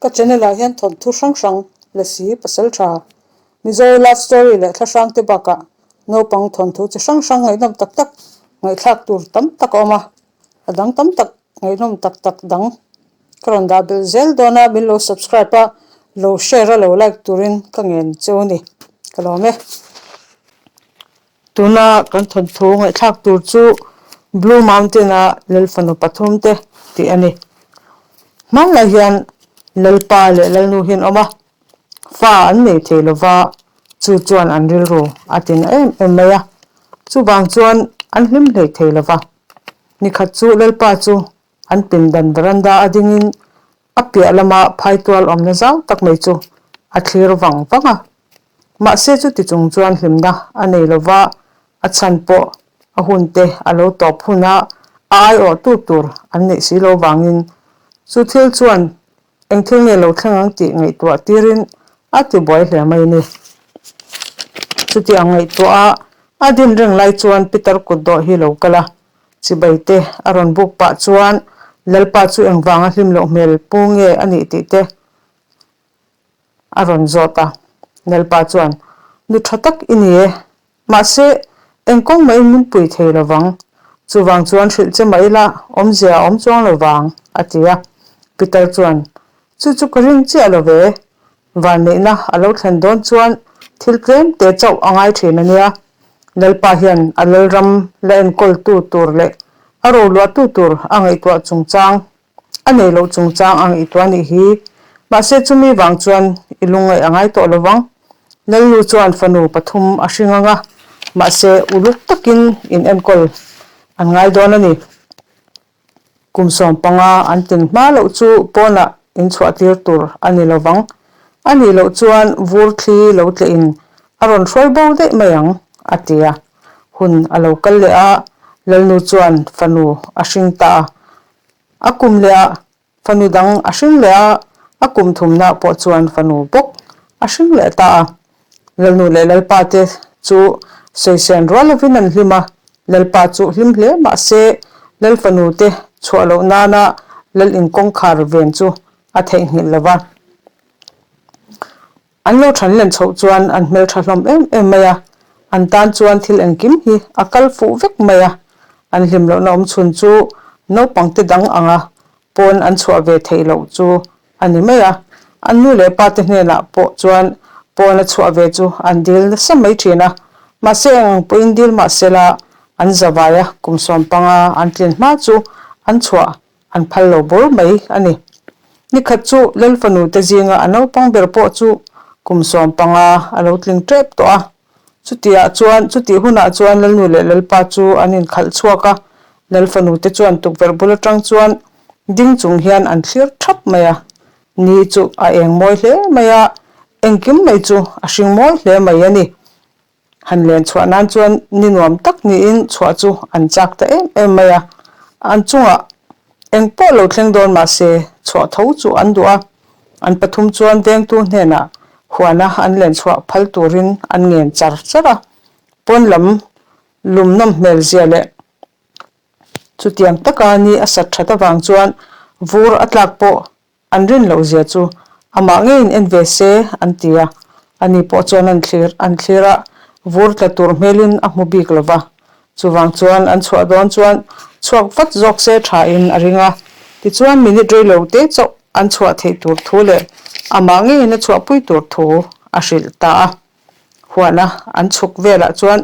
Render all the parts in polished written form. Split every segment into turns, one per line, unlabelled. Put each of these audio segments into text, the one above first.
Ka channel ah hian thawnthu hrang hrang, Lasi, Pasaltha, Mizo love story leh thla hrang te bakah naupang thawnthu chi hrang hrang ngaihnawm tak tak ngaihthlak tur tam tak a awm a, a dang tam tak ngaihnawm tak tak dang ka rawn dah belh zel dawn a, min lo subscribe a, lo share a lo like turin ka ngen cheu a ni, ka lawm e. Tuna kan thawnthu ngaihthlak tur chu Blue Mountain-a Lalfanu pathumte tih a ni. Hmanlai hian Lalpa leh Lalnu hi an awm a, fa an nei thei lo va, chu chuan an rilru a tina em em mai a, chuvang chuan an hlim hlei thei lo va. Nikhat chu Lalpa chu an pindan veranda a dingin a piah lama phaitual awmna zau tak mai chu a thlir vang vang a. Mahse chuti chung chuan hlimna a nei lo va, a chhan pawh a hunte a lo tawp hun a, a aiawhtu tur an neih si lo vangin chu thil chuan eng thil nge lo thleng ang tih ngaihtuah tirin a ti buai hle mai a ni. Chuti ang ngaihtuah a, a din reng lai chuan Peter kutdawh hi lo kal a, chibai te a rawn buk pah chuan Lalpa chu engvanga hlim loh hmel pu nge a nih tih te A rawn zawt a, Lalpa chuan, Nu tha tak i ni e, mahse, eng kawng mahin min pui thei lo vang. Chuvang chuan hrilh che mah ila awmzia a awm chuang lo vang, a ti a. Peter chuan, Chu chu ka ring chiah lo ve, vanneihna a lo thlen dawn chuan thil tlem te chauh a ngai thin a nia. Lalpa hian a Lalram la enkawltu tur leh a roluahtu tur a ngaihtuah chungchang A nei loh chungchang ang i tuah nih hi. Mahse chumi vang chuan i lungngaih a ngai tawh lovang. Lalnu chuan fanu pathum a hring ang a, mahse uluk takin in enkawl an ngai dawn a ni. Kum 15 an tin hma loh chu pawnah in chhuah tir tur a ni lovang. A nih loh chuan vur thli lo tleh in a rawn hruai bo daih mai ang, a ti a. Hun a lo kal leh a, Lalnu chuan fanu a hring ta a. A kum leh a, fanu dang a hring leh a, a kum thumna pawh chuan fanu bawk a hring leh ta a. Lalnu leh Lalpa te chu sawisên rual lovin an hlim a, Lalpa chu hlim hle mah se Lalfanu te chhuah loh nana Lal inkawngkhar ven chu a theihnghilh lo va. An lo than len chhoh chuan an hmeltha hlawm em em mai a, an tan chuan thil engkim hi a kal fuh vek mai a, an hlim lohna awm chhun chu naupangte dang anga pawn an chhuah ve theih loh chu a ni mai a, an nu leh pa te hnenah pawh chuan pawn a chhuah ve chu an dil nasa mai thin a, mahse eng ang pawhin dil mah sela an zavai a kum 15 an tlin hma chu an chhuah An phal lo bur mai a ni. Nikhat chu Lalfanu te zinga a naupang ber pawh chu kum 15 a lo tling tep tawh a. Chutiah chuan chutih hunah chuan Lalnu leh Lalpa chu an inkhalh chhuak a, Lalfanu te chuan tukverh bul atang chuan ding chung hian an thlir thap mai a. Ni chu a eng mawi hle mai a, engkim mai chu a hring mawi hle mai a ni. Han len chhuah nan chuan ni nuam tak niin chhuah chu an chak ta em em mai a, an chungah eng pawh lo thleng dawn mah se chhuah tho chu an duh a, an pathum chuan vengtu hnenah huana an len chhuah phal turin an ngen char char a, pawn lam lum nawm hmel zia leh chutiang taka ni a sat that avang chuan vur a tlak pawh An rin loh zia chu amah ngeiin en ve se an ti a, ani pawh chuan an thlir an thlir a, vur tla tur hmelin a hmu bik lo va. Chuvang chuan an chhuah dawn chuan chhuak vat zawk se thain a ring a, tichuan minute rei lo te chauh an chhuah theih tur thu leh amah ngeiin a chhuahpui tur thu a hrilh ta a. Huana an chhuk velah chuan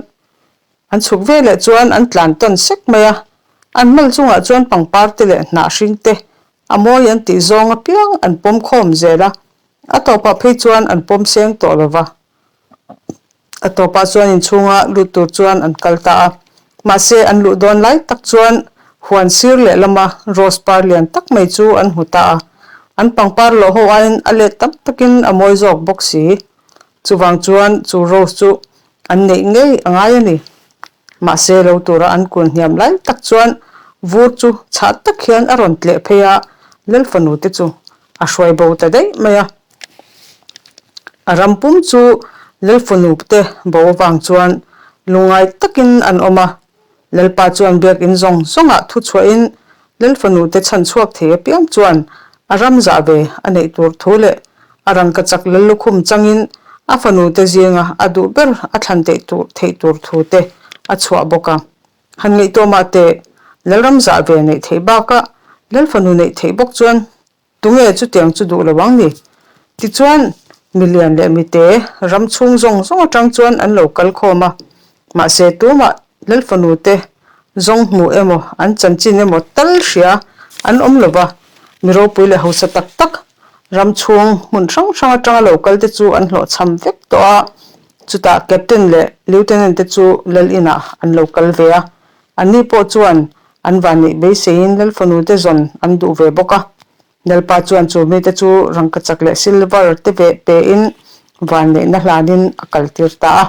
An chhuk ve leh chuan an tlan tawn sek mai a, an hmal chungah chuan pangpar te leh hnah hring te a mawi an tih zawng apiang an pawm khawm zel a, a tawpah phei chuan an pawm seng tawh lo va. A tawpah chuan inchhunga lut tur chuan an kal ta a, mahse an luh dawn lai tak chuan huan sir leh lama rose par lian tak mai chu an hmu ta a, an pangpar lawh ho aiin a let tam takin a mawi zawk bawk si. Chuvang chuan chu rose chu an neih ngei a ngai a ni. Mahse lo tura an kun hniam lai tak chuan vur chu chhah tak hian a rawn tleh phei a, Lalfanu te chu a hruai bo ta daih mai a. A ram pum chu Lalfanu te bo avang chuan lungngai takin an awm a, Lalpa chuan biakinn zawng zawngah thu chhuahin Lalfanu te chhan chhuak thei apiang chuan A ram zah ve a neih tur thu leh a rangkachak lal lukhum changin a fanu te zinga a duh ber a thlan theih tur theih tur thu te a chhuah bawk a. Han ngaihtuah mah teh, Lalram zah ve neih theih bakah Lal fanu neih theih bawk chuan Tunge chutiang chu duh lo ang ni? Tichuan, milian leh mite ram chhung zawng zawng atang chuan an lo kal khawm a, mahse tumah Lalfanu te zawng hmuh emaw an chanchin emaw tal hria an awm lo va, mi ropui leh hausa tak tak ram chhung hmun hrang hrang atanga lo kal te chu an hlawhchham vek tawh a, chutah Captain leh Lieutenant te chu Lal inah an lo kal ve a, Anni pawh chuan an vanneih beiseiin Lalfanu te zawn an duh ve bawk a. Lalpa chuan chu mite chu rangkachak leh silver te veh pein vanneihna hlanin a kaltir ta a.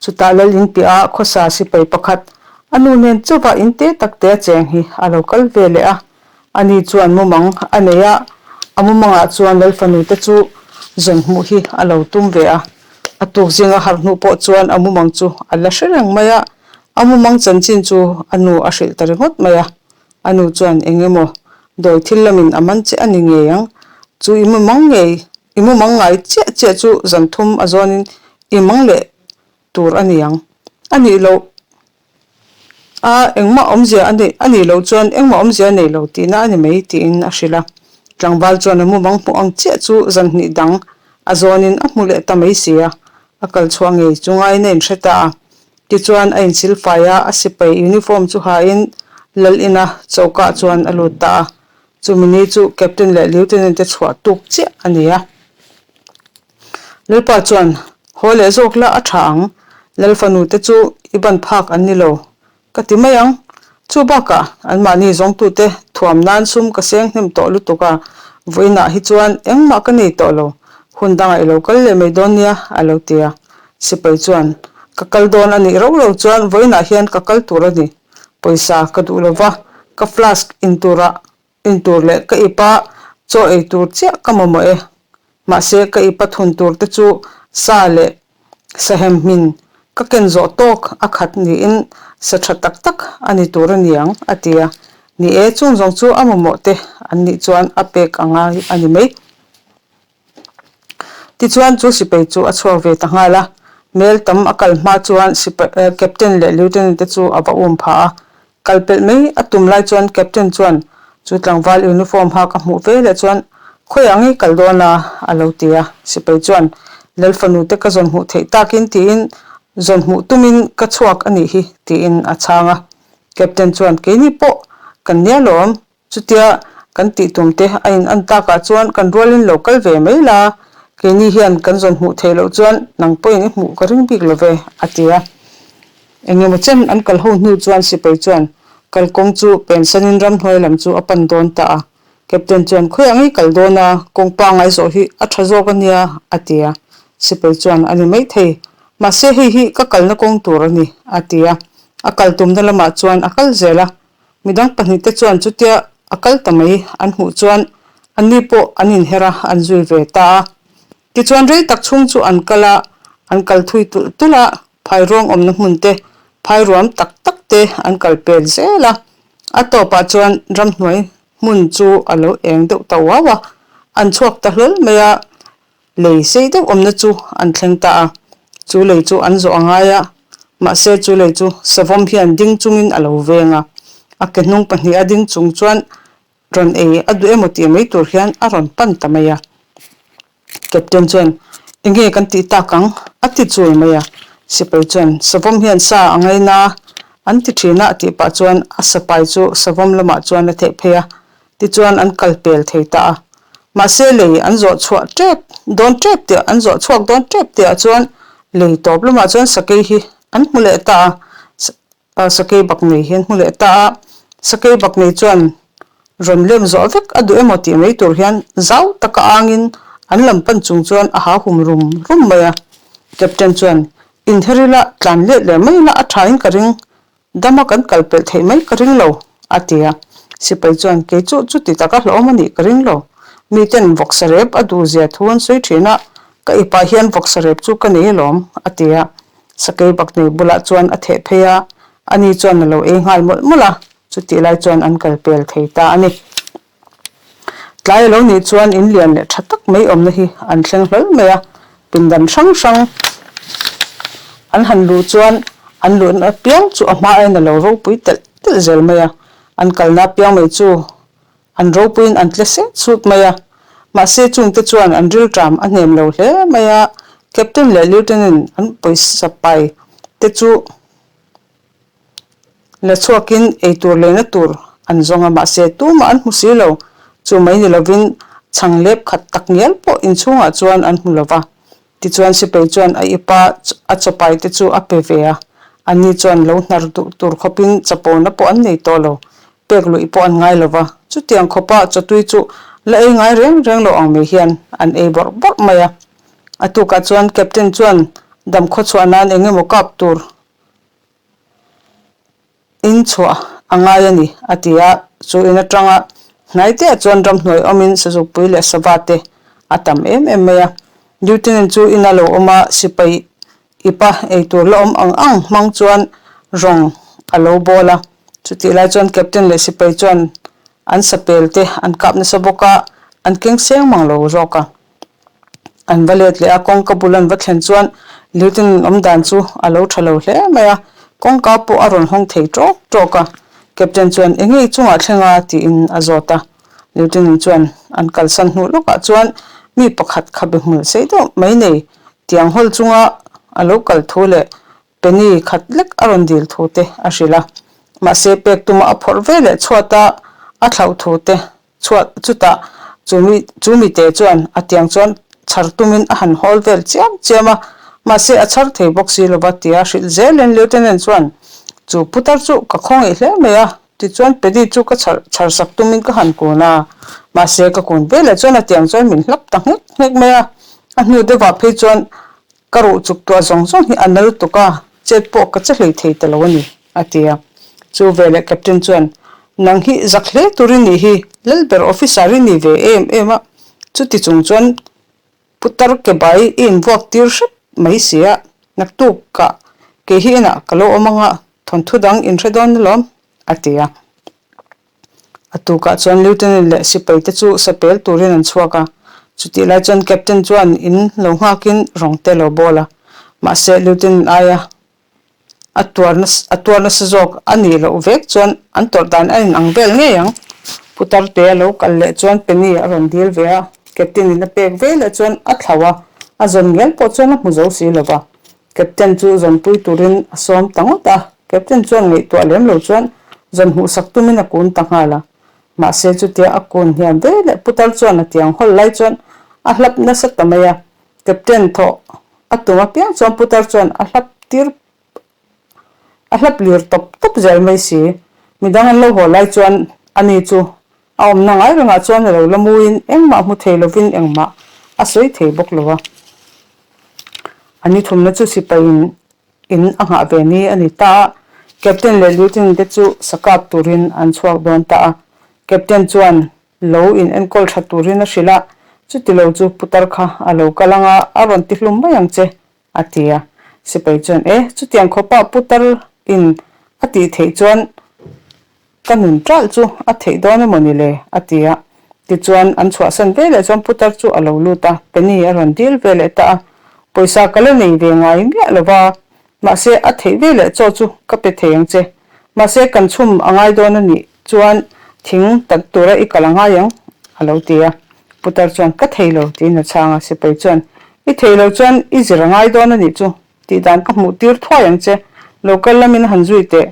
Chutah Lal in piahah khawsa sipai pakhat a nu nen chauha in te tak te a cheng hi a lo kal ve leh a. Ani chuan mumang a nei a, a mumangah chuan Lalfanu te chu zawn hmuh hi a lo tum ve a. A tuk zinga harh hnu pawh chuan a mumang chu a la hre reng mai a, a mumang chanchin chu a nu a hrilh ta ringawt mai a. A nu chuan eng emaw dawi thil lamin a man che a ni ngei ang, chu i mumang ngei, i mumang ngai chiah chiah chu zan thum a zawnin i mang leh tur a ni ang. A nih loh a, engmah awmzia a neih a nih loh chuan engmah awmzia a nei lo tihna a ni mai tiin a hrilh a. Tlangval chuan a mumang hmuh ang chiah chu zan hnih dang a zawnin a hmu leh ta mai si a, a kal chhuah ngei chu ngaiin a inhre ta a. Tichuan a insilfai a, a sipai uniform chu hain lal ina choka chuan a lut ta a. Chumi ni chu Captain leh Lieutenant te chhuah tuk chiah a ni a. Lalpa chuan, Haw leh zawk la a tha ang, Lal fanu te chu i ban phak an ni lo, ka ti mai ang. Chu bakah anmahni zawngtute thuam nan sum ka seng hnem tawh lutuk a, vawiinah hi chuan engmah ka nei tawh lo, hun dangah i lo kal leh mai dawn nia, a lo ti a. Sipai chuan, Ka kal dawn a nih rauh lo chuan vawiinah hian ka kal tur a ni, pawisa ka duh lo va, ka flask in turah In tur leh ka ip a, chaw ei tur chiah ka mamawh e. Mahse ka ip a thun tur te chu sa leh sahem hmin ka ken zawh tawk a khat niin sa tha tak tak a ni tur a niang a ti a. Ni e, chung zawng chu a mamawh te an nih chuan a pek a ngai a ni mai. Tichuan chu sipai chu a chhuak ve ta nghal a, mel tam a kal hma chuan sipai captain leh lieutenant te chu a va um phah a, kal pelh mai a tum lai chuan captain chuan chu tlangval uniform hak a hmuh ve leh chuan khawiah ngei kal dawn a a lo ti a, sipai chuan lal fanu te ka zawn hmuh theih takin tiin zawn hmuh tumin ka chhuak a nih hi tiin a chhang a, captain chuan keini pawh kan nia lawm. Chutia kan tih tum te a in an takah chuan kan rualin lo kal ve mai la, keini hian kan zawn hmuh theih loh chuan nang pawhin i hmuh ka ring bik lo ve, a ti a. Engemaw chen an kal ho hnu chuan sipai chuan kalkawng chu pensanin ramhnuai lam chu a pan dawn ta a. Captain chuan khawiah ngei kal dawn a, kawng pangai zawh hi a tha zawk a nia, a ti a. Sipai chuan a ni maithei, mahse hei hi ka kalna kawng tur a ni, a ti a. A kal tumna lamah chuan a kal zel a. Midang pahnihte chuan chutia a kal ta mai an hmuh chuan anni pawh an inher a, an zui ve ta a. Tichuan rei tak chhung chu an kal a, an kal thui tulh tulh a, phairuang awmna hmun te, phairuam tak tak te an kal pel zel a. A tawpah chuan ramhnuai hmun chu a lo eng deuh ta uau a, an chhuak ta hlawl mai a. Lei sei deuh awmna chu an thleng ta a, chu lei chu an zawh a ngai a, mahse chu lei chu savawm hian ding chungin a lo veng a, a ke hnung pahniha ding chung chuan rawn ei a duh emaw tih mai tur hian a rawn pan ta mai a. Captain chuan, Enge kan tih tak ang? a ti chul mai a, sipai chuan, Savawm hian sa a ngaina an ti thin a tih pah chuan a sapai chu savawm lamah chuan a theh phei a, Tichuan an kal pel thei ta a. Mahse lei an zawh chhuah tep dawn tep tih an zawh chhuak dawn tep tih ah chuan lei tawp lamah chuan sakei hi an hmu leh ta a, sakei bak nei hi an hmu leh ta a. Sakei bak nei chuan rawn lem zawh vek a duh emaw tih mai tur hian zau taka angin an lam pan chung chuan a ha hum rum rum mai a. Captain chuan inher ila tlan let leh mai ila a tha in ka ring Dama kan kal pelh theih mai ka ring lo, a ti a. Sipai chuan, Kei chu chuti taka hlauhawm a nih ka ring lo. Miten vawksa rep a duh zia thu an sawi thin a, ka ipah hian vawksa rep chu ka nei alawm, a ti a. Sakei baknei bulah chuan a theh phei a, ani chuan a lo ei nghal mawlh mawlh a, chutih lai chuan an kal pel thei ta a ni. Tlai a lo nih chuan in lian leh tha tak mai awmna hi an thleng hlawl mai a, pindan hrang hrang an han luh chuan an luhna apiang chu a hma aiin a lo ropui telh telh zel mai a, an kalna apiang mai chu an ropuiin an tle set sut mai a. Mahse chungte chuan an rilṭam a hnem lo hle mai a, Captain leh Lieutenant an pawisa pai te chu La chhuakin eitur lehna tur an zawng a, mahse tumah an hmu si lo. Chu mai ni lovin chhang lep khat tak ngial pawh inchhungah chuan an hmu lo va. Tichuan sipai chuan a ipa a chawpai te chu a pe ve a, anni chuan lo hnar duh tur khawpin chapona pawh an nei tawh lo, pek luih pawh an ngai lo va. Chutiang khawpa chawtui chu la ei ngai reng reng lo ang mai hian an ei bawrh bawrh mai a. A tukah chuan Captain chuan damkhaw chhuah nan eng emaw kap tur In chhuah a ngai a ni, a ti a. Chu in atanga hnai teah chuan ramhnuai awmin sazukpui leh sava te a tam em em mai a. Lieutenant chu ina lo awm a, sipai ipa eitur la awm ang ang hmang chuan rawng a lo bawl a. Chutih lai chuan Captain leh sipai chuan an sapel te an kap nasa bawk a, an keng seng mang lo zawk a. An va let leh a, kawngka bul an va thlen chuan Lieutenant awm dan chu a lo tha lo hle mai a, kawngka pawh a rawn hawng thei tawk tawk a. Captain chuan, Enge i chungah thleng a? tiin a zawt a. Lieutenant chuan an kalsan hnu lawkah chuan mi pakhat khabe hmul sei deuh mai nei tiang hawl chunga a lo kal thu leh Penny khat lek a rawn dil thu te a hrilh a. Mahse pek tuma a phawrh ve leh chhuata a thlauh thu te Chhuah chutah chu mi chu mite chuan a tiang chuan chhar tumin a han hawl vel chiam chiam a, mahse a chhar thei bawk si lova tia hrilh zelin Lieutenant chuan chu putar chu ka khawngaih hle mai a, tichuan Paddy chu ka chhar chhar sak tumin ka han kun a, mahse ka kun veleh chuan a tiang chuan min hlap ta nghek nghek mai a, a hnu deuhah phei chuan Ka ruh chuk tuah zawng zawng hi a na lutuk a, chet pawh ka che hlei thei ta lo a ni, a ti a. Chu veleh Captain chuan, Nang hi zak hle tur i nih hi, Lalber officer i ni ve em em a, chuti chung chuan putar ke bai i invuak tir hrep mai si a, naktukah kei hi inah ka lo awm anga thawnthu dang inhre dawn alawm, a ti a. A tukah chuan Lieutenant leh sipai te chu sapel turin an chhuak a, chutih lai chuan Captain chuan in lo nghakin rawng te lo bawl a. Mahse Lieutenant aia a tuar a tuar nasa zawk a nih loh vek chuan an tawrh dan a inang vel ngei ang. Putar te a lo kal leh chuan Penny a rawn dil ve a, Captain in a pek ve leh chuan a thlauh a, a zawn ngial pawh chuan a hmu zo si lo va. Captain chu zawnpui turin a sawm ta ngawt a, Captain chuan ngaihtuah lem lo chuan zawn hmuhsak tumin a kun ta nghal a. Mahse chutia a kun hniam ve leh putar chuan a tiang hawl lai chuan a hlap nasa ta mai a, Captain thawh a tum apiang chuan putar chuan a hlap tir a hlap lir tawp tawp zel mai si. Midang an lo haw lai chuan ani chu A awmna ngai rengah chuan a lo la muin engmah hmu thei lovin engmah a sawi thei bawk lo a. A ni thumna chu sipaiin in a nghah ve ni a ni ta a, Captain leh Lieutenant te chu sakap turin an chhuak dawn ta a. Captain chuan lo in enkawl tha turin a hrilh a, chuti lo chu putar kha a lo kal anga a rawn ti hlum mai ang che a ti a. Sipai chuan e, chutiang khawpa putar in a tih theih chuan Ka nun ṭalh chu a theih dawn emaw ni le? a ti a. Tichuan, an chhuahsan ve leh chuan putar chu a lo lut a, Penny a rawn dil ve leh ta a. Pawisa ka la nei ve ngai miah lo va, mahse a theih ve leh chaw chu ka pe thei ang che. Mahse kan chhum a ngai dawn a nih chuan thing tat tura i kal a ngai ang, a lo ti a. Putar chuan, Ka thei lo, tiin a chhang a. Sipai chuan, I thei lo chuan i zir a ngai dawn a nih chu, tih dan ka hmuh tir thuai ang che, lo kal lamin han zui teh,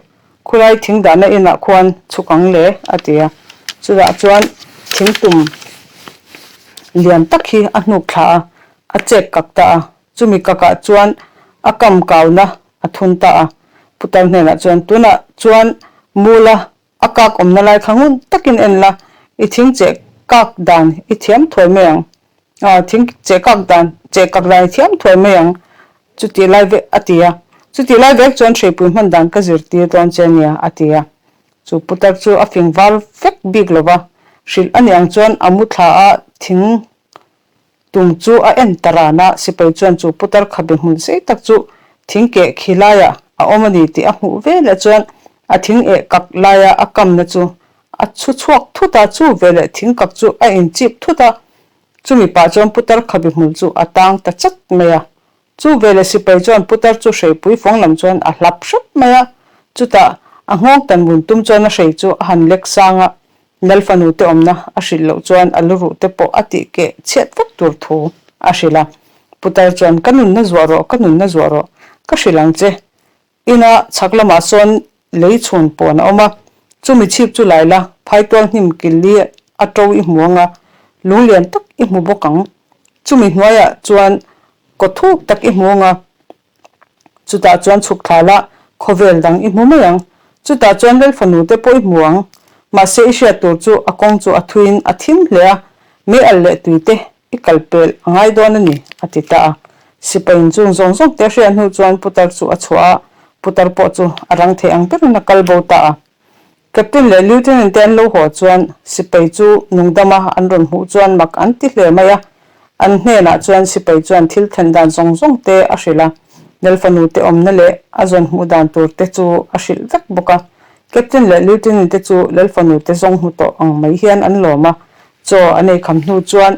khulai thing dahna inah khuan chhuk ang le, a ti a. Chutah chuan thing tum lian tak hi a hnuk thla a, a chek kak ta a. Chumi kakah chuan a kam kauna a thun ta a. Putar hnenah chuan, Tunah chuan mula a kak awmna lai kha ngun takin en la, i thing cheh kak dan i thiam thuai mai ang. Aw, thing cheh kak dan, cheh kak dan i thiam thuai mai ang, chutih lai vek, a ti a. Chutih lai vek chuan hreipui hman dan ka zirtir dawn che nia, a ti a. Chu putar chu a fing var vek bik lo va, hrilh a nih ang chuan a mu thla a thing Tum chu a en ta ran a, sipai chuan chu putar khabe hmun sei tak chu thing keh khi laiah a awm a ni tih a hmuh veleh chuan a thing eh kak laia a kamna chu A chhu chhuak thut a, chu veleh thingkak chu a inchip thut a, chumi pah chuan putar khabi hmul chu a tang ta chat mai a. Chu veleh sipai chuan putar chu hreipui fawng lam chuan a hlap hrep mai a, chutah a nghawng tan vun tum chuan a hrei chu a han lek sang a, Lalfanu te awmna a hrilh loh chuan a lu ruh te pawh a tih keh chhiat vek tur thu a hrilh a. Putar chuan, Ka nunna zuah rawh, ka nunna zuah rawh, ka hrilh ang che. Ina chhak lamah sawn lei chhun pawn a awm a, chumi chhip chu lai la, phaitual hnim kil li a to i hmu ang a, lung lian tak i hmu bawk ang. Chumi hnuaiah chuan kaw thuk tak i hmu ang a, chutah chuan chhuk thla la, khawvel dang i hmu mai ang. Chutah chuan Lalfanu te pawh i hmu ang. Mahse i hriat tur chu a kawng chu a thuiin a thim hle a, mei alh leh tui te I kal pel a ngai dawn a ni, a ti ta a. Sipaiin chung zawng zawng te a hriat hnu chuan putar chu a chhuah a, putar pawh chu a rang thei ang berin a kal bo ta a. Captain leh Lieutenant te an lo haw chuan sipai chu nungdama an rawn hmuh chuan mak an ti hle mai a. An hnenah chuan sipai chuan thil thlen dan zawng zawng te a hrilh a, Lalfanu te awmna leh a zawn hmuh dan tur te chu a hrilh vek bawk a. Captain leh Lieutenant te chu Lalfanu te zawng hmu tawh ang mai hian an lawm a, Chaw an ei kham hnu chuan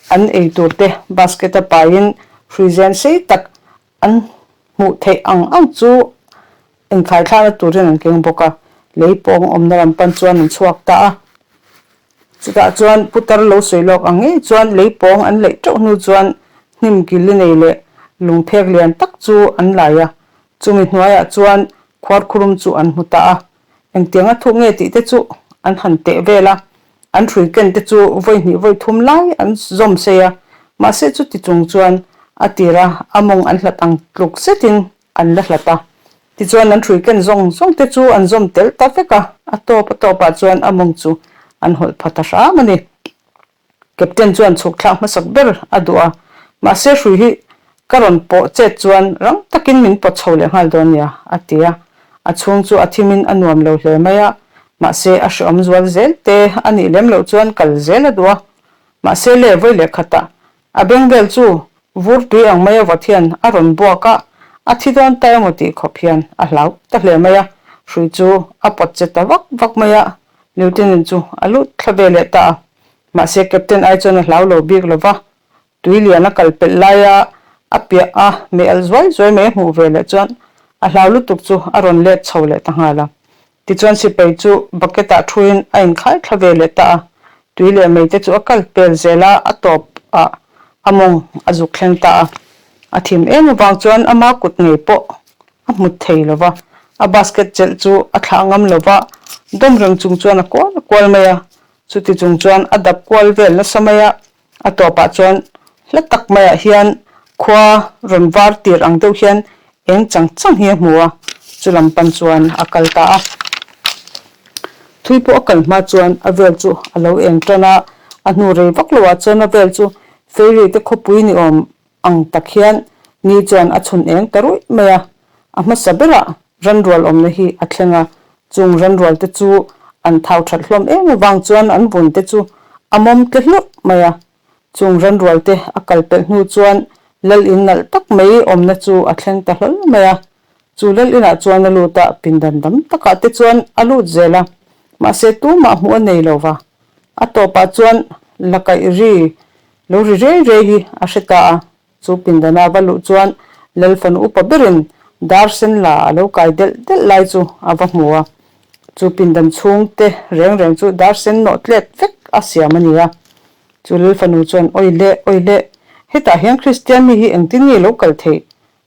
an ei tur te basket a paiin hruizen sei tak an hmuh theih ang ang chu inkhai thlakna turin an keng bawk a, lei pawng awmna lam pan chuan an chhuak ta a. Chutah chuan putar lo sawi lawk ang ngei chuan lei pawng an leih teuh hnu chuan hnim kili nei leh lungphek lian tak chu an lai a, chumi hnuaiah chuan khuarkhurum chu an hmu ta a. Engtiang a thuk nge tih te chu an han teh vel a, an hrui ken te chu vawi hnih vawi thum lai an zawm sei a, mahse chuti chung chuan a tir a, a mawng an hlat ang tluk zetin an la hlat a. Tichuan an hrui ken zawng zawng te chu an zawm tel ta vek a, a tawp a tawpah chuan a mawng chu an hawlh pha ta hram a ni. Captain chuan chhuk thlak hmasak ber a duh a, mahse hrui hi ka rawn pawh chet chuan rang takin min pawt chho leh nghal dawn nia, a ti a. A chhung chu a thimin a nuam lo hle mai a, mahse a hreawm zual zel te a nih lem loh chuan kal zel a duh a. Mahse le vawi leh khatah a beng vel chu vur tui ang mai a vawt hian a rawn buak a, a thi dawn ta emaw tih khawp hian a hlau ta hle mai a, hrui chu a pawt che ta vak vak mai a, Lieutenant chu a lut thla ve leh ta a. Mahse Captain ai chuan a hlau lo bik lo va, tui lian a kal pelh laia a piah a mei alh zuai zuai mai a hmuh ve leh chuan a hlau lutuk chu a rawn let chho leh ta nghal a. Tichuan sipai chu bucket ah thuin a inkhai thla ve leh ta a, tui leh mei te chu a kal pel zel a, a tawp ah a mawng a zuk thleng ta a. A thim em avang chuan ama kut ngei pawh a hmu thei lo va, a basket chelh chu a thlah ngam lo va, dawm reng chung chuan a kual a kual mai a. Chuti chung chuan a dap kual vel nasa mai a, a tawpah chuan hla tak maiah hian khua rawn var tir ang deuh hian eng chang chang hi a hmu a, chu lam pan chuan a kal ta a. Thui pawh a kal hma chuan a vel chu a lo eng tan a, a hnu rei vak loah chuan a vel chu Fairy te khawpui ni awm ang tak hian ni chuan a chhun eng ta ruih mai a, a hmasa berah ranrual awmna hi a thleng a, chung ranrual te chu an thau that hlawm em avang chuan an vun te chu a mawm tle hlurh mai a, chung ranrual te a kal pelh hnu chuan lal in nalh tak mai awmna chu a thleng ta hlawl mai a, chu lal inah chuan a lut a, pindan dam takah te chuan a lut zel a, mahse tumah hmuh a nei lo va, a tawpah chuan la kaih ri Lo ri rei rei hi a hre ta a, chu pindana va luh chuan Lalfan upa berin dar sen la a lo kai delh delh lai chu a va hmu a. Chu pindan chhung te reng reng chu dar sen nawh tlet vek a siam a ni a. Chu Lalfanu chuan, Awi leh, awi leh, hetah hian Kristian mi hi engtin nge lo kal theih?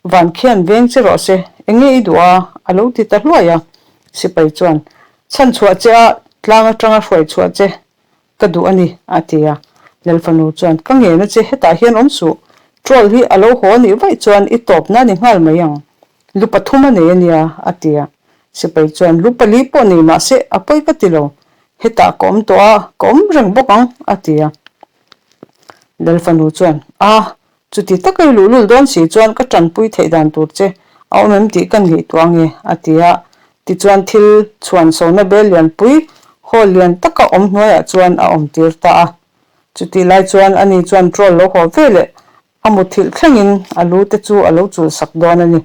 Van khian veng che rawh se, enge i duh a? a lo ti ta hluai a. Sipai chuan, Chhanchhuah che a, tlang atanga hruaichhuah che Ka duh a ni, a ti a. Lalfanu chuan, Ka ngena che, hetah hian awm suh. Troll hi a lo haw a nih vaih chuan i tawpna a ni nghal mai ang. Lu pathum a nei a nia, a ti a. Sipai chuan, Lu pali pawh nei mah se, a pawi ka ti lo. Hetah ka awm tawh a, ka awm reng bawk ang, a ti a. Lalfanu chuan, A, Chuti taka i luhlul dawn si chuan ka tanpui theih dan tur che a awm em tih ka ngaihtuah ange, a ti a. Tichuan thil chhuan sona bel lianpui hall lian taka awm hnuaiah chuan a awm tir ta a. Chutih lai chuan ani chuan troll lo haw ve leh a muthilh thlengin a lu te chu a lo chul sak dawn a ni.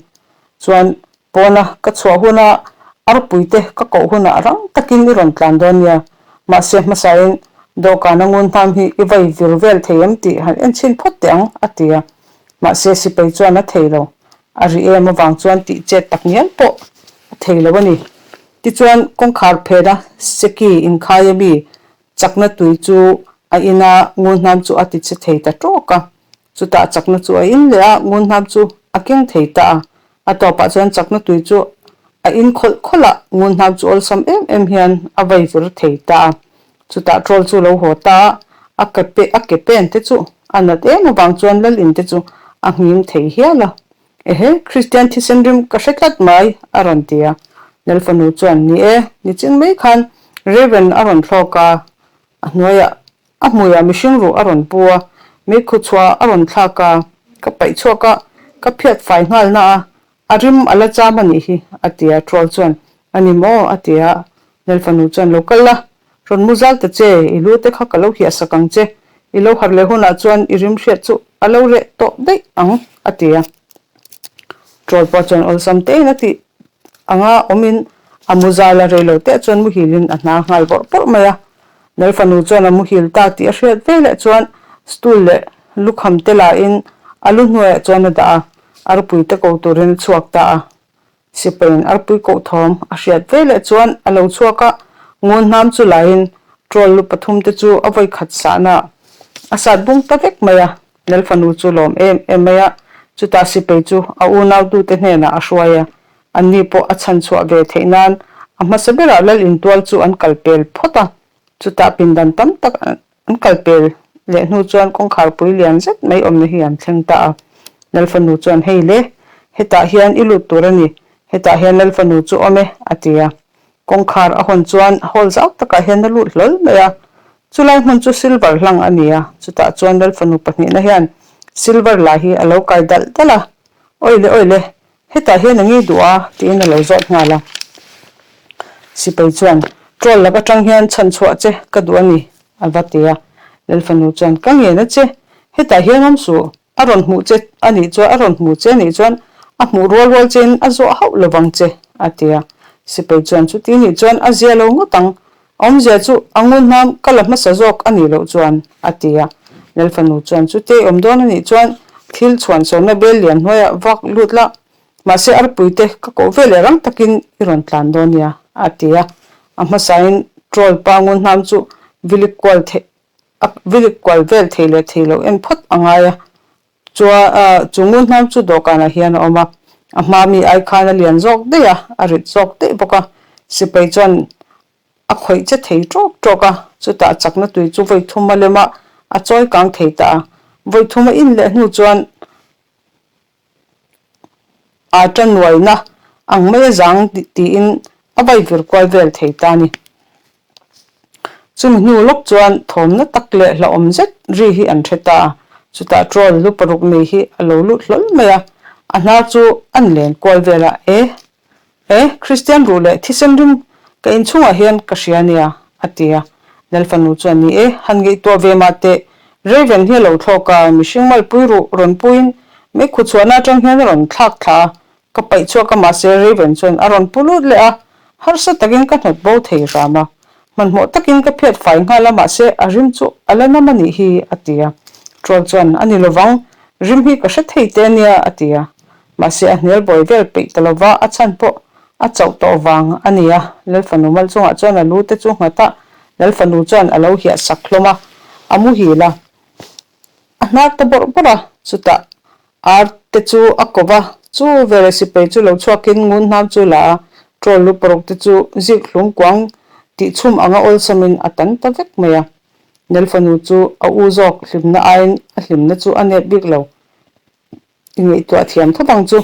Chuan pawna ka chhuah huna. Arpuite ka koh hunah rang takin i rawn tlan dawn nia, mahse hmasain dawhkana ngun hnam hi i vai vir vel thei em tih han en chhin phawt teh ang, a ti a. Mahse sipai chuan a thei lo. A ri em avang chuan tih chet tak ngial pawh a thei lo a ni. Tichuan kawngkhar phena seki inkhai ami chakna tui chu a in a, ngun hnam chu a ti che thei ta tawk a. Chutah chakna chu a in leh a, ngunhnam chu a keng thei ta a. A tawpah chuan chakna tui chu a in khawlh khawlh a, ngunhnam chu awlsam em em hian a vai vir thei ta a. Chutah troll chu lo haw ta a, a ke pe a ke pen te chu a nat em avang chuan lal in te chu a nghing thei hial a. Ehe, Kristian thisen rim ka hre tlat mai, a rawn ti a. Lal fanu chuan, Ni e, nichin mai khan Raven a rawn thlawk a, a hnuaiah A hmuiah mihring ruh a rawn pu a, meikhu chhuah a rawn thlak a, ka paih chhuak a, ka phiat fai nghal na a, a rim a la cham a nih hi, a ti a, Troll chuan, A ni maw? a ti a, Lalfanu chuan, Lo kal la, rawn mu zal ta che, i lu te kha ka lo hiah sak ang che, i lo harh leh hunah chuan i rim hriat chu a lo reh tawh daih ang, a ti a. Troll pawh chuan awlsam tein a tih anga awmin a mu zal a, reilo teh chuan muhilin a hna nghal bawrh bawrh mai a. Lal fanu chuan a muhil ta tih a hriat veleh chuan stool leh lukham te lahin a lu hnuaiah chuan a dah a, arpui te ko turin a chhuak ta a. Sipaiin arpui koh thawm a hriat veleh chuan a lo chhuak a, ngun hnam chu lahin troll lu pathum te chu a vawikhat sahna a sat bung ta vek mai a. Lal fanu chu lawm em em mai a, chutah sipai chu a unautute hnenah a hruai a, Anni pawh a chhan chhuah ve theih nan a hmasa berah lal intual chu an kal pel phawt a, chutah pindan tam tak an kal pel leh hnu chuan kawngkhar pui lian zet mai awmna hi an thleng ta a. Lal fanu chuan hei le, hetah hian i lut tur a ni, hetah hian lal fanu chu awm e, a ti a. Kawngkhar a hawn chuan hall zau takah hian a lut hlawl mai a, chulai hmun chu silver hlang a ni a, chutah chuan lal fanu pahnihna hian silver la hi a lo kai dalh dalh a, Awile awile, Hetah hian a ngei duh a, tiin a lo zawt nghal a. Sipai chuan, Troll lak atang hian chhan chhuah che ka duh a ni, a va ti a. Lalfanu chuan, Ka ngen a che, hetah hian awm suh, a rawn hmuh che a nih chuan, a rawn hmu che a nih chuan a hmuh rual rual chein a zawh hauh lovang che, a ti a. Sipai chuan, Chuti nih chuan a zia lo ngawt ang, Awmzia chu a ngun hnam ka la hmasa zawk a nih loh chuan, a ti a. Lalfanu chuan chute i awm dawn a nih chuan thil chhuan sawmna bel lian hnuaiah vak lut la, mahse arpuite ka koh ve leh rang takin i rawn tlan dawn nia, a ti a. A hmasain troll pa ngun hnam chu vilik kual theih a vilik kual vel thei leh thei loh en phawt a ngai a. Chua chu ngun hnam chu dawhkanah hian a awm a, a hma mi ai khan a lian zawk daih a, a rit zawk daih bawk a. Sipai chuan A khawih che thei ṭawk ṭawk a, chutah chakna tui chu vawi thum a lem a, a chawi kang thei ta a. Vawi thum a in leh hnu chuan aa ṭanuaina ang mai a zang tiin a vai vir kual vel thei ta a ni. Chumi hnu lawk chuan thawmna tak leh hlauhawm zet ri hi an hre ta a, chutah troll lu paruk nei hi a lo lut hlawl mai a, a hnar chu an len kual vel a, E! E, Kristian ruh leh thisen rim ka inchhungah hian ka hria nia, a ti a. Lalfanu chuan, Ni e, han ngaihtuah ve mah teh, Raven hi a lo thlawk a, mihring malpui ruh rawn puiin meikhu chhuahna atang hian a rawn thlak thla a, ka paih chhuak a mahse Raven chuan a rawn pu lut leh a, harsa takin ka hnawt bo thei hram a, hmanhmawh takin ka phiat fai nghal a mahse a rim chu a la nam a nih hi, a ti a. Troll chuan, A ni lovang, rim hi ka hre thei teh a nia, a ti a. Mahse a hnial buai vel peih ta lova, a chhan pawh a chauh tawh vang a ni a. Lalfanu mal chungah chuan a lu te chu nghat a, Lalfanu chuan a lo hiah sak hlawm a, a muhil a, a hnar ta bawrh bawrh a, chutah ar te chu a ko va, chu veleh sipai chu lo chhuakin ngun hnam chu la a, troll lu paruk te chu zik hlung kuang tih chhum anga awlsamin a tan ta vek mai a. Lalfanu chu a u zawk hlimna aiin a hlimna chu a nep bik lo. I ngaihtuah thiam tho ang chu.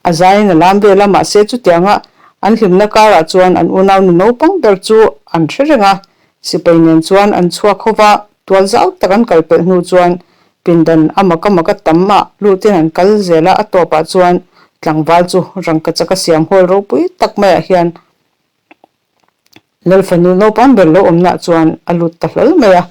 A zaiin a lam vel a, mahse chutianga an hlimna karah chuan an unau nu naupang ber chu an hre reng a. Sipai nen chuan an chhuak ho va, tual zau tak an kal pelh hnu chuan pindan a maka maka tam ah lutin an kal zel a, a tawpah chuan tlangval chu rangkachak a siam hawl ropui tak maiah hian Lalfanu naupang ber lo awmnah chuan a lut ta hlawl mai a.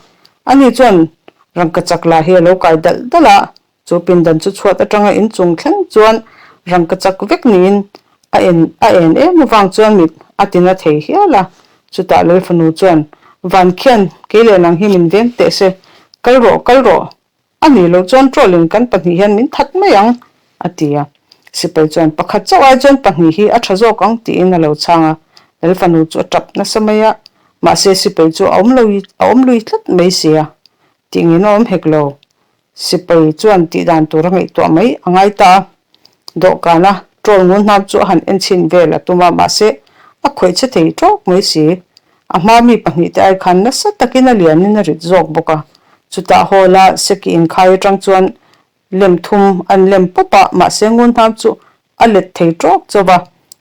Ani chuan rangkachak lah hi a lo kai dalh dalh a, chu pindan chu chhuat atanga inchung thleng chuan rangkachak vek niin. A en a en em avang chuan mit a ti na thei hial a. Chutah Lalfanu chuan, Van khian kei leh nang hi min veng teh se, kal rawh, kal rawh. A nih loh chuan troll-in kan pahnih hian min that mai ang, a ti a. Sipai chuan, Pakhat chauh ai chuan pahnih hi a tha zawk ang, tiin a lo chhang a. Lalfanu chu a tap nasa mai a, mahse sipai chu a awm lo a awm lui tlat mai si a, tih ngin a awm hek lo. Sipai chuan tih dan tur a ngaihtuah mai a ngai ta a. Dawhkana troll ngun hnam chu a han en chhin vel a tum a, mahse a khawih che thei tawk mai si. A hma mi pahnihte ai khan nasa takin a lianin a rit zawk bawk a. Chutah hall-a seki inkhai atang chuan lem thum an lem pawp a, mahse ngun hnam chu a let thei tawk chauh va.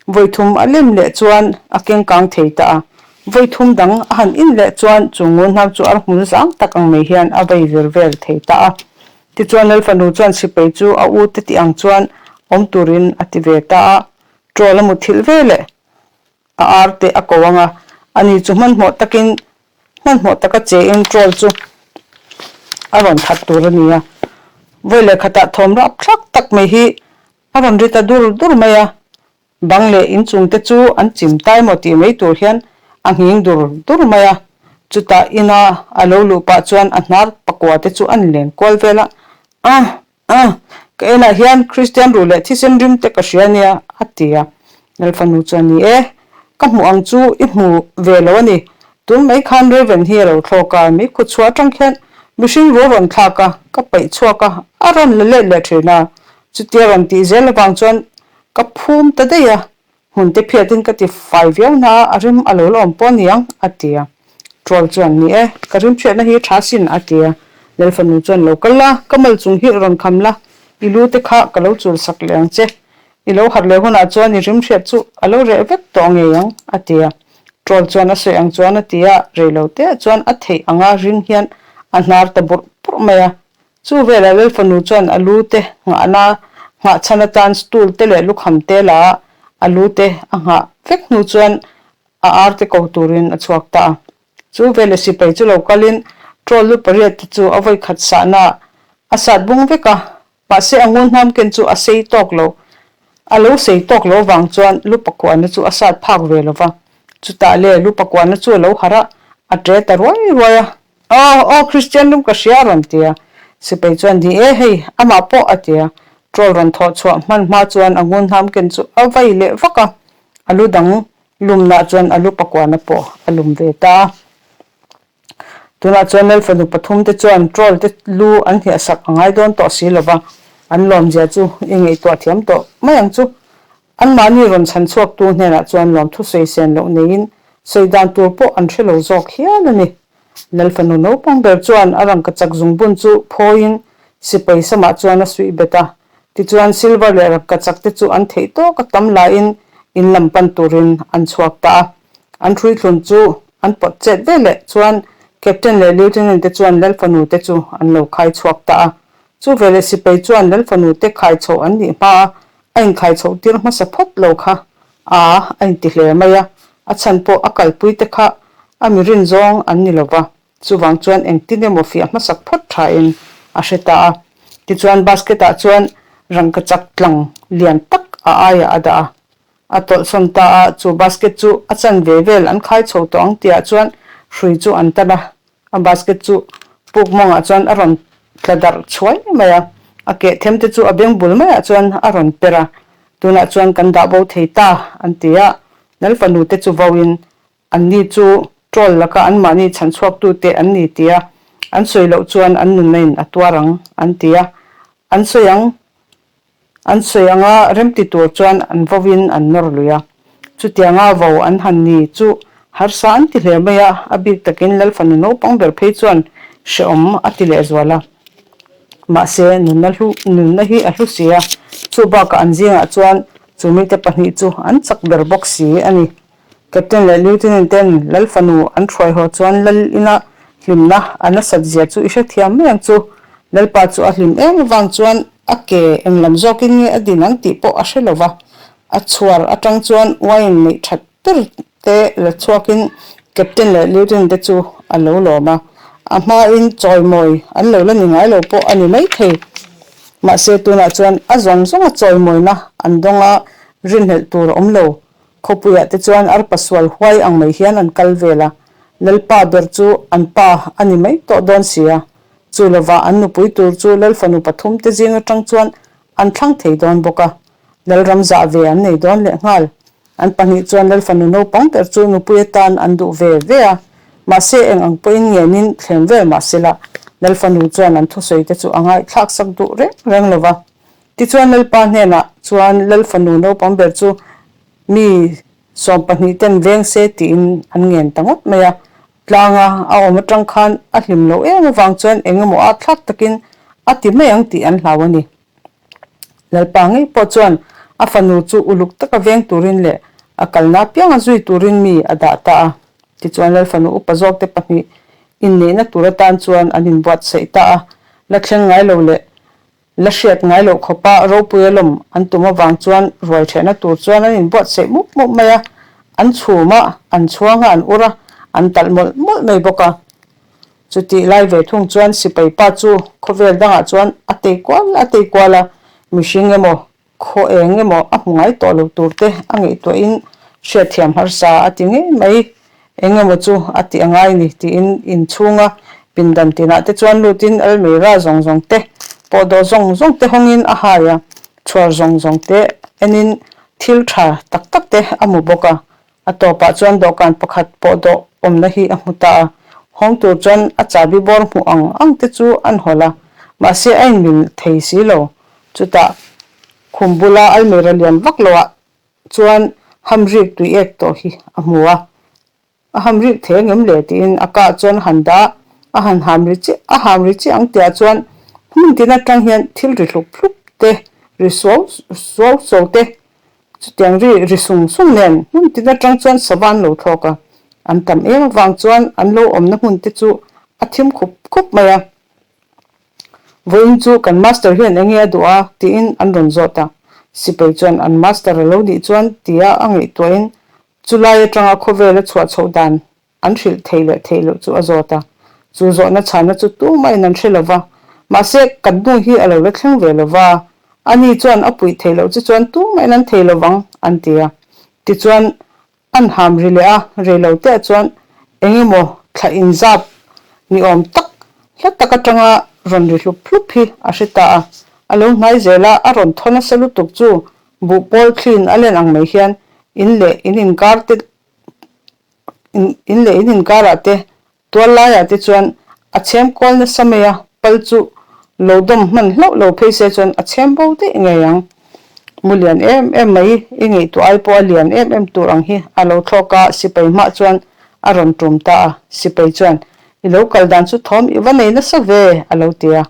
Vawi thum a lem leh chuan a keng kang thei ta a. Vawi thum dang a han in leh chuan chu ngun hnam chu ar hmul zang tak ang mai hian a vei vir vel thei ta a. Tichuan Lalfanu chuan sipai chu a u te tih ang chuan awm turin a ti ve ta a. Troll a muthilh ve leh a ar te a ko ang a, ani chu hmanhmawh takin hmanhmawh taka che in troll chu a rawn that tur a ni a. Vawi leh khatah thawm rap thlak tak mai hi a rawn ri ta dur dur mai a, bang leh inchung te chu an chim tai maw tih mai tur hian a nghing dur dur mai a. Chutah ina a lo luh pah chuan a hnar pakua te chu an len kual vel a, Ah! A, ka enah hian Kristian ruh leh thisen rim te ka hria nia, a ti a. Lalfanu chuan, Ni e, ka hmuh ang chu i hmu ve lo a ni. Tun mai khan Raven hi a lo thlawk a, mi kut chhuah atang khian mihring ruh a rawn thlak a, ka paih chhuak a, a rawn la let leh thin a. Chutia rawn tih zel avang chuan ka phum ta daih a, Hmun te phiatin ka ti fai viau na a, a rim a lo la awm pawh aniang, a ti a. Troll chuan, Ni e, ka rim hriatna hi tha sin, a ti a. Lalfanu chuan, Lo kal la, ka mal chung hi rawn kham la, i lu te kha ka lo chul sak leh ang che. I lo harh leh hunah chuan i rim hriat chu a lo reh vek tawh ngei ang, a ti a. Troll chuan a sawi ang chuan a ti a, rei lo te ah chuan a theih anga ring hian a hnar ta burh burh mai a. Chu velah Lalfanu chuan a lu te nghahna nghah chhan atan stool te leh lukham te la a, a lu te a nghah vek hnu chuan a ar te ko turin a chhuak ta a. Chu veleh sipai chu lo kalin troll lu pariat te chu a vawi khat sahna a sat bung vek a, mahse a ngun hnam ken chu a sei tawk lo. A lo sei tawk lo vang chuan lu pakuana chu a sat phak ve lo va. Chutah le lu pakuana chu a lo harh a, a ṭe ta ruai ruai a. Aw, aw, Kristian lung ka hria a rawn ti a. Sipai chuan, Ni e, hei, amah pawh a ti a. Troll rawn thawh chhuah hman hma chuan a ngun hnam ken chu a vai leh vak a, a lu dang lumna chuan a lu pakuana pawh a lum ve ta a. Tunah chuan Lalfanu pathum te chuan troll te lu an hniah sak a ngai dawn tawh si lova, an lawmzia chu i ngaihtuah thiam tawh mai ang chu. Anmahni rawn chhan chhuaktu hnenah chuan lawmthu sawi sen loh neiin sawi dan tur pawh an hre lo zawk hial a ni. Lalfanu naupang ber chuan a rangka chak zungbun chu phawiin sipai samah chuan a suih bet a. Tichuan silver leh rangka chak te chu an theih tawk a tam laiin in lam pan turin an chhuak ta a. An hruithlun chu an pawt chet veleh chuan Captain leh Lieutenant te chuan Lalfanu te chu an lo khai chhuak ta a. Chu veleh sipai chuan Lalfanu te khai chhoh an nih hma a A inkhai chhoh tir hmasa phawt lo kha a a inti hle mai a, a chhan pawh a kalpui te kha a mi rin zawng an ni lo va, chuvang chuan engtin emaw fiah hmasak phawt thain a hre ta a. Tichuan basket ah chuan rangkachak tlang lian tak a aiah a dah a, a tawlhsawn ta a, chu basket chu a chanve vel an khai chho tawh ang tihah chuan hrui chu an tan a. A basket chu puk mawngah chuan a rawn tla darh chhuai mai a, a keh them te chu a beng bul maiah chuan a rawn per a, tunah chuan kan dah bo thei ta an ti a, Lalfanu te chu vauin anni chu troll laka anmahni chhan chhuaktute an ni ti a, an sawi loh chuan an nunna in a tuar ang an ti a, an sawi ang. An sawi anga remti tur chuan an vauin an nawr lui a. Chutianga vau an han ni chu harsa an ti hle mai a, a bik takin Lalfanu naupang ber phei chuan hrehawm a ti lehzual a. Mahse, nunna hlu nunna hi a hlu si a, chu bakah an zingah chuan chu mite pahnih chu an chak ber bawk si a ni. Captain leh Lieutenant ten Lal fanu an hruai haw chuan Lal ina hlimna a nasat zia chu i hrethiam mai ang chu. Lalpa chu a hlim em avang chuan a ke eng lam zawkin nge a din ang tih pawh a hre lo va. A chhuar atang chuan wine neih that ber te la chhuakin Captain leh Lieutenant te chu a lo lawm a. A hmain chawimawi an lo la ni ngai lo pawh a ni maithei. Mahse tunah chuan a zawng zawnga chawimawina an dawng a. Rinhlelh tur a awm lo. Khawpuiah te chuan arpa sual huai ang mai hian an kal vel a, Lalpa ber chu an pa a ni mai tawh dawn si a. Chu lovah an nupui tur chu Lalfanu pathumte zing atang chuan an thlang thei dawn bawk a. Lalram zah ve an nei dawn leh nghal. An pahnih chuan Lalfanu naupang ber chu nupui atan an duh ve ve a. Mahse eng ang pawhin ngenin thlem vel mah sela, Lalfanu chuan an thusawi te chu a ngaihthlak sak duh reng reng lo va. Tichuan Lalpa hnenah chuan Lalfanu naupang ber chu mi 12 ten veng se tiin an ngen ta ngawt mai a. Tlanga a awm atang khan a hlim loh em avang chuan eng emaw a thlak takin a ti mai ang tih an hlau a ni. Lalpa ngei pawh chuan a fanu chu uluk taka veng turin leh a kalna apianga zui turin mi a dah ta a. Tichuan Lalfanu upa zawkte pahnih inneihna tur atan chuan an inbuatsaih ta a. La thleng ngai lo leh La hriat ngai loh khawpa ropui a lawm an tum avang chuan ruai ṭhehna tur chuan an inbuatsaih mup mup mai a, an chhum a, an chhuang a, an ur a, an talh mawlh mawlh mai bawk a. Chutih lai ve thung chuan sipai pa chu khawvel dangah chuan a tei kual a tei kual a, mihring emaw, khaw eng emaw a hmu ngai tawh lo tur te a ngaihtuahin hriatthiam harsa a ti ngei mai. Eng emaw chu a tih a ngai ni tiin inchhunga pindan tinah te chuan lutin almirah zawng zawng te, pawhdawh zawng zawng te hawngin a hai a, chhuar zawng zawng te enin thil tha tak tak te a hmu bawk a. A tawpah chuan dawhkan pakhat pawhdawh awmna hi a hmu ta a, hawng tur chuan a chabi bawr hmuh ang ang te chu an hawlh a, mahse a inmil thei si lo. Chutah khum bula almirah lian vak loah chuan hamrik tui ek tawh hi a hmu a, a hamrik thei angem le tiin a kah chuan a han dah a, a han ham ri chiah a ham ri chiah ang tihah chuan hmun tin atang hian thil ri hlup hlup te, ri suau suau suau te, chutiang ri ri sung sung nen hmun tin atang chuan sava an lo thlawk a, an tam em avang chuan an lo awmna hmun te chu a thim khup khup mai a. Vawiin chu kan master hian enge a duh a? tiin an rawn zawt a. Sipai chuan an master a lo nih chuan tia a ngaihtuahin chulai atanga khawvel a chhuah chhoh dan an hrilh theih leh theih loh chu a zawt a. Chu zawhna chhana chu tumahin an hre lo va. Mahse, kan nu hi a lo la thleng ve lo va. Ani chuan a puih theih loh che chuan tumahin an thei lo vang, an ti a. Tichuan, An ham ri leh a, rei lo te ah chuan eng emaw thla inzap ni awm tak hla tak atanga rawn ri hlup hlup hi a hre ta a. A lo hnai zel a, a rawn thaw nasa lutuk chu buh pawl thliin a len ang mai hian in leh in inkar te in leh in inkarah te Tual laiah te chuan a chhem kual nasa mai a, pal chu lo dawm hman hlauh lo phei se chuan a chhem bo daih ngei ang. Mu lian em em mai, i ngaihtuah ai pawh a lian em em tur ang hi a lo thlawk a, sipai hmah chuan a rawn tum ta a. Sipai chuan, I lo kal dan chu thawm i va nei nasa ve, a lo ti a.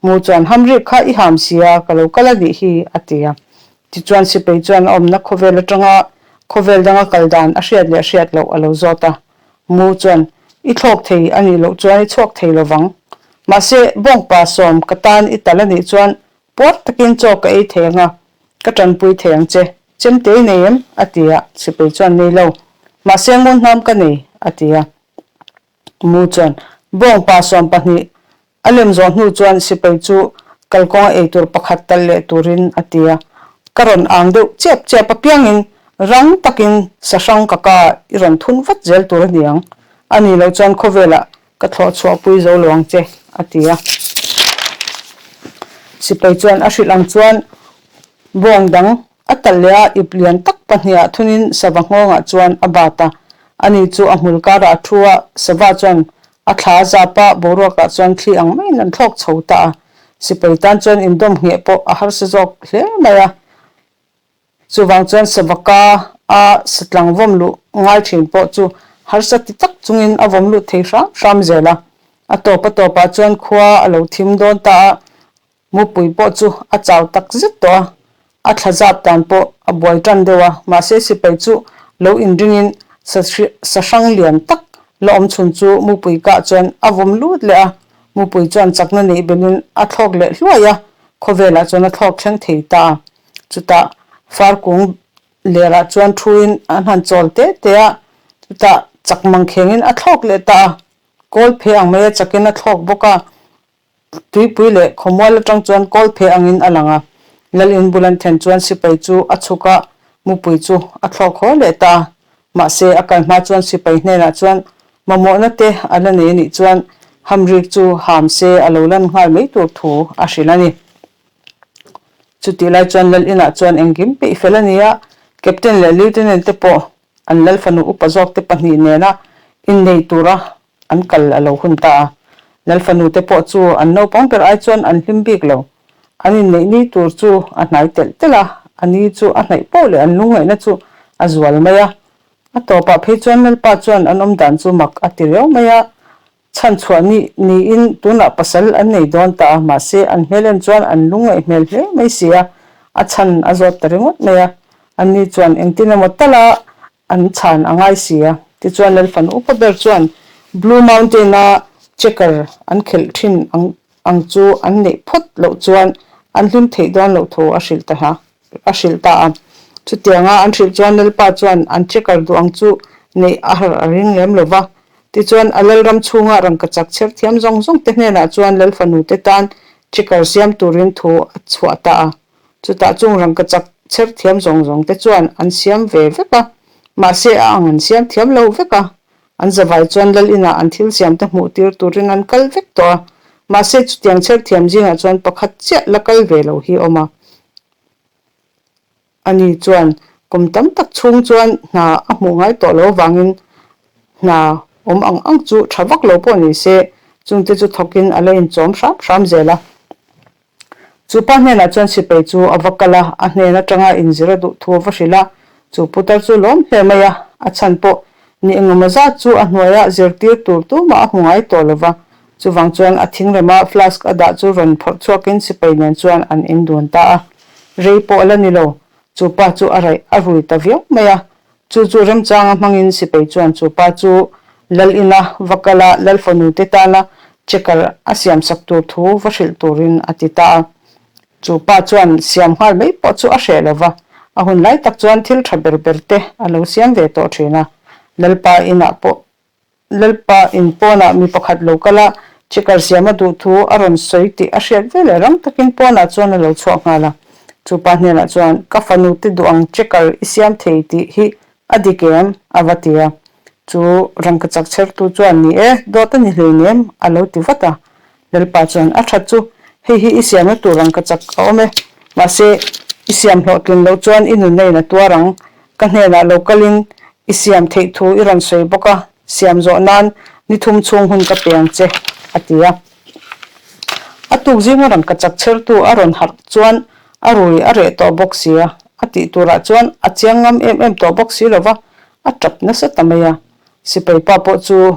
Mu chuan, Hamrik kha i ham si a, ka lo kal a nih hi, a ti a. Tichuan sipai chuan a awmna khawvel atanga khawvel danga kal dan a hriat leh hriat loh a lo zawt a. Mu chuan, I thlawk thei a nih loh chuan i chhuak thei lo vang. Mahse, bawngpa sawm ka tan i tal a nih chuan puar takin chaw ka ei thei ang a, ka tanpui thei ang che. Chemte i nei em? a ti a, sipai chuan, Nei lo. Mahse, ngunhnam ka nei, a ti a. Mu chuan, Bawngpa 12 A lem zawh hnu chuan sipai chu kalkawnga eitur pakhat talh leh turin a ti a. Ka rawn ang deuh chiap chiap apiangin rang takin sahrang ka ka i rawn thun vat zel tur a ni ang. A nih loh chuan khawvelah ka thlawh chhuahpui zo lo ang che, a ti a. Sipai chuan a hrilh ang chuan bawng dang A talh leh a ip lian tak pahniha thunin sava nghawngah chuan a bat a. Ani chu a hmul karah a thu a, sava chuan a thla a zap a, boruakah chuan thli ang maiin an thlawk chho ta a. Sipai tan chuan indawm ngheh pawh a harsa zawk hle mai a. Chuvang chuan sava ka a satlang vawm luh ngai thin pawh chu harsa ti tak chungin a vawm lut thei hram hram zel a. A tawp a tawpah chuan khua a lo thim dawn ta a, Mupui pawh chu a chau tak zet tawh a, a thla zat dan pawh a buai tan deuh a, mahse sipai chu lo inringin sahrang lian tak la awm chhun chu mupui kah chuan a vawm lut leh a, mupui chuan chakna neih belin a thlawk leh hluai a, khawvelah chuan a thlawk thleng thei ta a. Chutah far kung lerah chuan thuin an han chawl te te a, chutah chak mangkhengin a thlawk leh ta a, kawl phe ang maia chakin a thlawk bawk a. Tuipui leh khawmual atang chuan kawl phe angin a lang a. Lalin bul an thlen chuan sipai chu a chhuk a. Mupui chu a thlawk haw leh ta a, mahse a kal hma chuan sipai hnenah chuan mamawhna te a la nei anih chuan hamrik chu ham se a lo lan nghal mai tur thu a hrilh a ni. Chutih lai chuan lal inah chuan engkim peih fel a ni a, Captain leh Lieutenant te pawh an lal fanu upa zawk te pahnih nena innei tura an kal a lo hun ta a. Lal fanu te pawh chu an naupang ber ai chuan an hlim bik lo. An inneih ni tur chu a hnai telh telh a, a ni chu a hnaih poh leh an lungngaihna chu a zual mai a. A tawpah phei chuan Lalpa chuan an awmdan chu mak a ti riau mai a, Chhanchhuah ni niin tunah pasal an nei dawn ta a, mahse an hmel en chuan an lungngaih hmel hle mai si a, a chhan a zawt ta ringawt mai a. Anni chuan engtin emaw tala an chhan a ngai si a. Tichuan Lalfan upa ber chuan Blue Mountain-a checker an khelh thin ang ang chu an neih phawt loh chuan an hlim theih dawn loh thu a hrilh ta a hrilh ta a. Chutianga an hrilh chuan Lalpa chuan an checker duh ang chu neih a har a ring lem lo va. Tichuan a Lalram chhunga rangkachak chher thiam zawng zawng te hnenah chuan Lalfanu te tan checker siam turin thu a chhuah ta a. Chutah chung rangkachak chher thiam zawng zawng te chuan an siam ve vek a, mahse a ang an siam thiam lo vek a. An zavai chuan lal inah an thil siamte hmuh tir turin an kal vek tawh a, mahse chutiang chher thiam zingah chuan pakhat chiah la kal ve lo hi a awm a. Ani chuan kum tam tak chhung chuan hna a hmuh ngai tawh lo avangin hna awm ang ang chu tha vak lo pawh ni se, chungte chu thawkin a la inchawm hram hram zel a. Chu pa hnenah chuan sipai chu a va kal a, a hnen atanga inzir a duh thu a va hrilh a. Chu putar chu lawm hle mai a, a chhan pawh ni engemaw zat chu a hnuaia zirtir tur tumah a hmu ngai tawh lo va. Chuvang chuan a thingrema flask a dah chu rawn phawrh chhuakin sipai nen chuan an indun ta a. Rei pawh a la ni lo, chu pa chu a raih a rui ta viau mai a. Chu chu remchanga hmangin sipai chuan chu pa chu lal ina va kal a, lal fanu te tana checker a siamsak tur thu va hrilh turin a ti ta a. Chu pa chuan siam nghal mai pawh chu a hreh lo va, a hun lai tak chuan thil tha ber ber te a lo siam ve tawh thin a. Lalpa inah pawh Lalpa in pawnah mi pakhat lo kal a, checker siam a duh thu a rawn sawi tih a hriat veleh rang takin pawnah chuan a lo chhuak nghal a. Chu pa hnenah chuan, Ka fanu te duh ang checker i siam thei tih hi a dik em? a va ti a. Chu rangkachak chhertu chuan, Ni e, dawt a ni hleinem, a lo ti vat a. Lalpa chuan, A that chu, hei hi i siamna tur rangkachak a awm e. Mahse, i siam hlawhtlin loh chuan i nunna in a tuar ang. Ka hnenah lo kalin i siam theih thu i rawn sawi bawk a, siam zawh nan ni thum chhung hun ka pe ang che, a ti a. A tuk zinga rangkachak chhertu a rawn harh chuan a rui a reh tawh bawk si a, a tih turah chuan a chiang ngam em em tawh bawk si lo va, a tap nasa ta mai a. Sipai pa pawh chu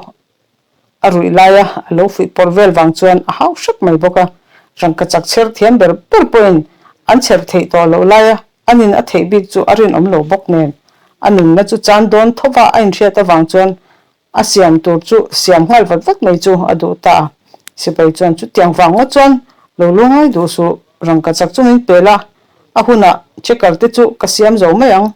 A ruih laia a lo fuih pawrh vel vang chuan a hau hrep mai bawk a, rangkachak chher thiam ber ber pawhin an chher theih tawh loh laia an in a theih bik chu a rinawm lo bawk nen a nunna chu chan dawn thova a inhriat avang chuan a siam tur chu siam nghal vat vat mai chu a duh ta a. Sipai chuan chutiang vang ngawt chuan lo lungai duh suh, rangkachak chu min pel a, A hunah checker te chu ka siam zo mai ang,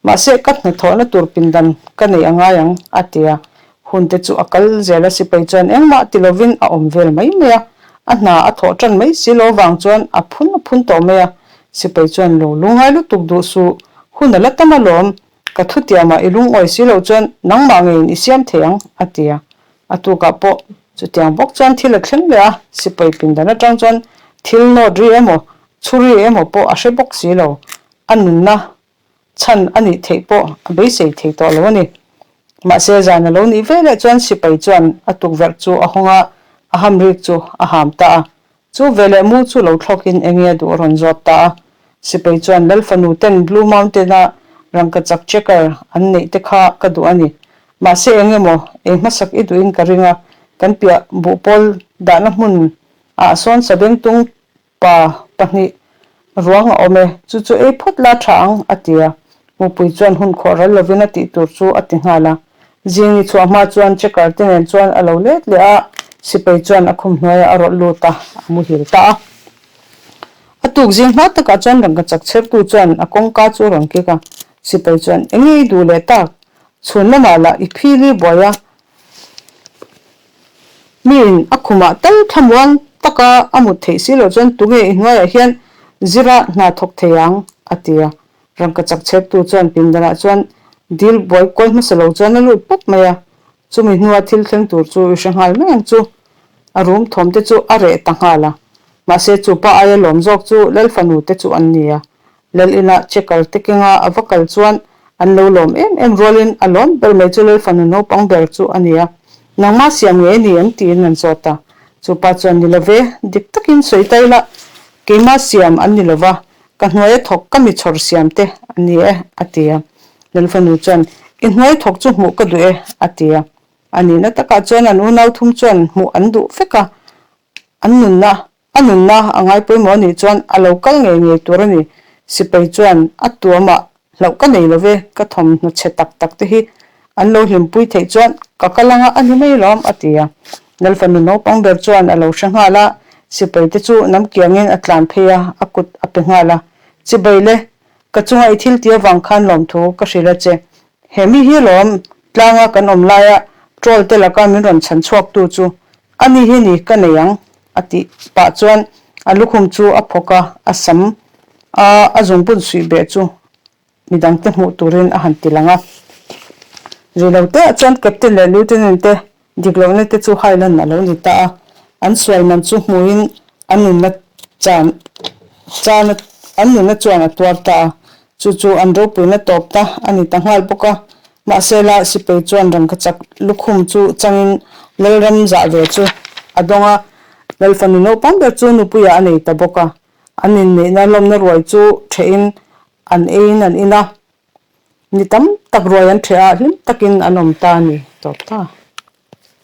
mahse ka hnathawhna tur pindan ka neih a ngai ang, a ti a. Hun te chu a kal zel a, sipai chuan engmah ti lovin a awm vel mai mai a. A hna a thawh tan mai si lo vang chuan a phun a phun tawh mai a. Sipai chuan lo lungai lutuk duh suh, hun a la tam alawm, ka thutiamah i lungawi si loh chuan nangmah ngeiin i siam thei ang, a ti a. A tukah pawh chutiang bawk chuan thil a thleng leh a, sipai pindan atang chuan thil nawt ri emaw, chhuri emaw pawh a hre bawk si lo. A nunna chhan a nih theih pawh a beisei thei tawh lo a ni. Mahse zan a lo nih veleh chuan sipai chuan a tukverh chu a hawng a, a hamrik chu a ham ta a. Chu veleh mu chu lo thlawkin enge a duh a rawn zawt ta a. Sipai chuan Lal fanu ten Blue Mountain a rangkachak checker an neih te kha ka duh a ni. Mahse eng emaw ei hmasak i duhin ka ring a, kan piah buhpawl dahna hmun ah sawn sabengtung pa pahnih ruang a awm e, chu chu ei phawt la tha ang, a ti a. Mupui chuan hun khawh ral lovin a tih tur chu a ti nghal a. Zingni chhuah hma chuan checker te nen chuan a lo let leh a, sipai chuan a khum hnuaiah a rawlh lut a, a muhil ta a. A tuk zing hma takah chuan rangkachak chhertu chuan a kawngka chu a rawn kik a, sipai chuan, Enge i duh leh tak? Chhun lamah lah i phili buai a, Miin a khumah tal thlamuang taka a mut theih si loh chuan tunge i hnuaiah hian zira hna thawk thei ang? a ti a. Rangkachak chheptu chuan pindanah chuan dil buai kual hmasa lo chuan a lut pawp mai a, chumi hnua thil thleng tur chu i hre nghal mai ang chu. A rum thawm te chu a reh ta nghal a, mahse chu pa aia lawm zawk chu Lal fanu te chu an ni a. Lal inah checker te kenga a va kal chuan an lo lawm em em rualin a lawm ber mai chu Lal fanu naupang ber chu a ni a, Nangmah siam ngei a ni em tiin an zawt a. Chu pa chuan ni lo ve, dik takin sawi ta ila, keimah siam an ni lo va, Ka hnuaia thawk ka mi chhawr siam te a ni e, a ti a. Lalfanu chuan, I hnuai thawk chu hmuh ka duh e, a ti a. A nihna takah chuan an unau thum chuan hmuh an duh vek a, an nunna, a nunna a ngai pawimawh a nih chuan a lo kal ngei ngei tur a ni. Sipai chuan a tuamah hlauh ka nei lo ve, ka thawmhnaw chhe tak tak te hi an lo hlimpui theih chuan ka kal anga a ni mai lawm, a ti a. Lalfanu naupang ber chuan a lo hre nghal a, sipai te chu nam kiangin a tlan phei a, a kut a pe nghal a. Chibai le, ka chunga i thil ti avang khan lawmthu ka hrilh a che. He mi hi lawm, tlanga kan awm laia troll te laka min rawn chhan chhuaktu chu a ni hi ni ka nei ang, a tih pah chuan a lukhum chu a phawk a, a sam a a zungbun suih beh chu midangte hmuh turin a han ti lang a. Rilo teah chuan Captain leh Lieutenant te dik lohna te chu hailan a lo ni ta a, an sual man chu hmuhin an nunna chan chan an nunna chuan a tuar ta a, chu chu an ropuina tawp ta a ni ta nghal bawk a. Mahse la sipai chuan rangkachak lukhum chu changin Lalram zah ve chu a dawng a, Lalfanu naupang ber chu nupuiah a nei ta bawk a, an inneihna lawmna ruai chu ṭhehin An eiin an in a, ni tam tak ruai an ṭheh a, hlim takin an awm ta a ni tawp ta.